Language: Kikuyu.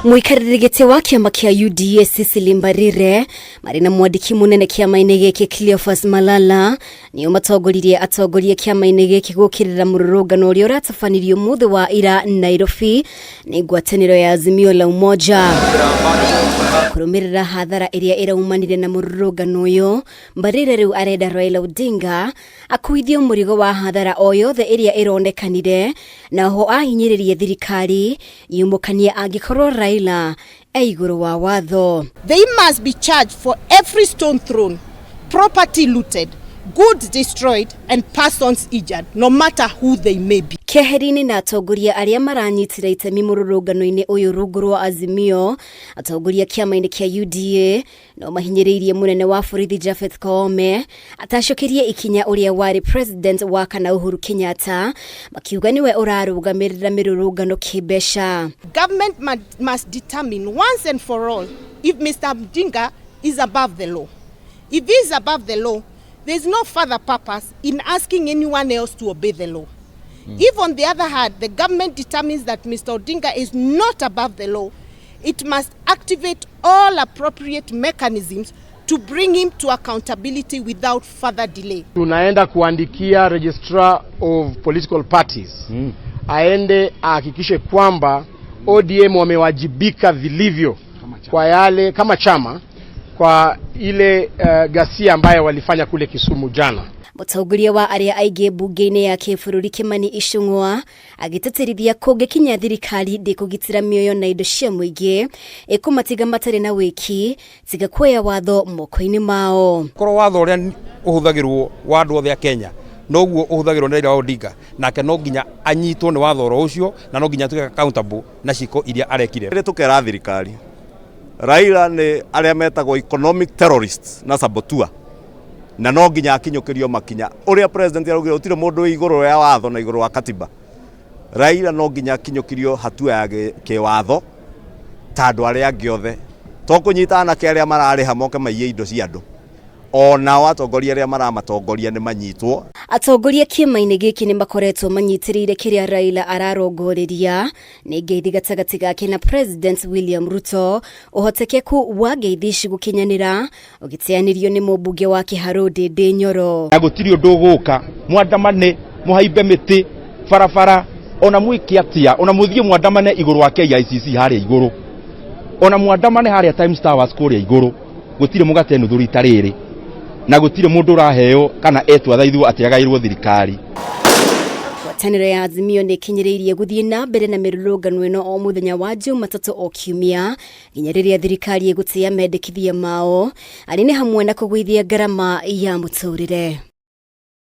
Mũikarĩri gĩtĩ wa kĩama kĩa UDA Cecily Mbarire marĩ na mwandĩki mũnene kĩama-inĩ gĩkĩ Cleophas Malala nĩo matongoririe atongoria kĩama-inĩ gĩkĩ gũkĩrĩra mũrũrũngano ũrĩa ũratabanirio mũthĩ wa ira Nairobi nĩ ngwatanĩro ya Azimio la Umoja kũrũmĩrĩra hathara ĩrĩa ĩraumanire na mũrũrũngano ũyũ. Mbarire rĩu arenda Raila Odinga akuithio mũrigo wa hathara o yothe ĩrĩa ĩronekanire na oho ahinyĩrĩrie thirikari yumũkanie angĩkorwo Raila e igũrũ wa watho. They must be charged for every stone thrown, property looted, goods destroyed and persons injured, no matter who they may be. Keheri-inĩ na atongoria arĩa maranyitire itemi mũrũrũngano-inĩ ũyũ rungu rwa Azimio, atongoria kĩama-inĩ kĩa UDA no mahinyĩrĩirie mũnene wa borithi Japheth Koome atacũkĩrie ikinya ũrĩa warĩ president wa kana Uhuru Kenyatta, makiuga nĩwe ũrarũgamĩrĩra mĩrũrũngano kĩmbeca. Government must determine once and for all if Mr. Odinga is above the law. If he is above the law, there is no further purpose in asking anyone else to obey the law. If, on the other hand, the government determines that Mr. Odinga is not above the law, it must activate all appropriate mechanisms to bring him to accountability without further delay. Tunaenda kuandikia Registrar of Political Parties aende ahakikishe kwamba ODM wamewajibika vilivyo kwa yale kama chama kwa ile ghasia ambayo walifanya kule Kisumu jana. Mũtongoria wa arĩa aingĩ mbunge-inĩ ya kĩbũrũri Kimani Ichung'wa agĩtĩtĩrithia kũngĩkinya thirikari ndĩkũgitĩra mĩoyo na indo cia mũingĩ ĩkũmatiga matarĩ na wĩki tiga kuoya watho moko-inĩ mao. Korwo watho ũrĩa ũhũthagĩrwo wa andũ othe a Kenya noguo ũhũthagĩrwo nĩ Raila Odinga, nake no nginya anyitwo nĩ watho oro ũcio na no nginya atuĩke accountable na ciĩko iria arekire. Rĩrĩ tũkera thirikari Raila nĩ arĩa metagwo economic terrorists na saboteur, na no nginya akinyũkĩrio makinya ũrĩa president araugire gũtirĩ mũndũ wĩ igũrũ ya watho na igũrũ wa katiba. Raila no nginya akinyũkirio hatua ya kĩwatho ta andũ arĩa angĩ othe, to kũnyita anake arĩa mararĩha moke maiye indo cia andũ, onao atongoria arĩa maramatongoria nĩ manyitwo. Atongoria kĩama-inĩ gĩkĩ nĩ makoretwo manyitĩrĩire kĩrĩa Raila ararongoreria nĩ ngeithi gatagatĩ gake na President William Ruto. Ũhotekeku wa ngeithi ici gũkinyanĩra ũgĩteanĩrio nĩ mũmbunge wa Kĩharũ Ndĩndĩ Nyoro. Na gũtirĩ ũndũ ũgũka mwandamane mũhaimbe mĩtĩ barabara ona mwĩke atĩa, ona mũthiĩ mwandamane igũrũ wa KICC harĩa igũrũ, ona mwandamane harĩa Times Towers kũrĩa igũrũ, gũtirĩ mũgate nuthu rita rĩrĩ na gũtirĩ mũndũ ũraheo kana etwo athaithwo atĩ agaĩrwo thirikari. Ngwatanĩro ya Azimio nĩ ĩkinyĩrĩirie gũthiĩ na mbere na mĩrũrũngano ĩno o mũthenya wa Jumatatũ o kiumia nginya rĩrĩa thirikari ĩgũtĩa mendekithia mao arĩ nĩ hamwe na kũgũithia ngarama ya mũtũrĩre.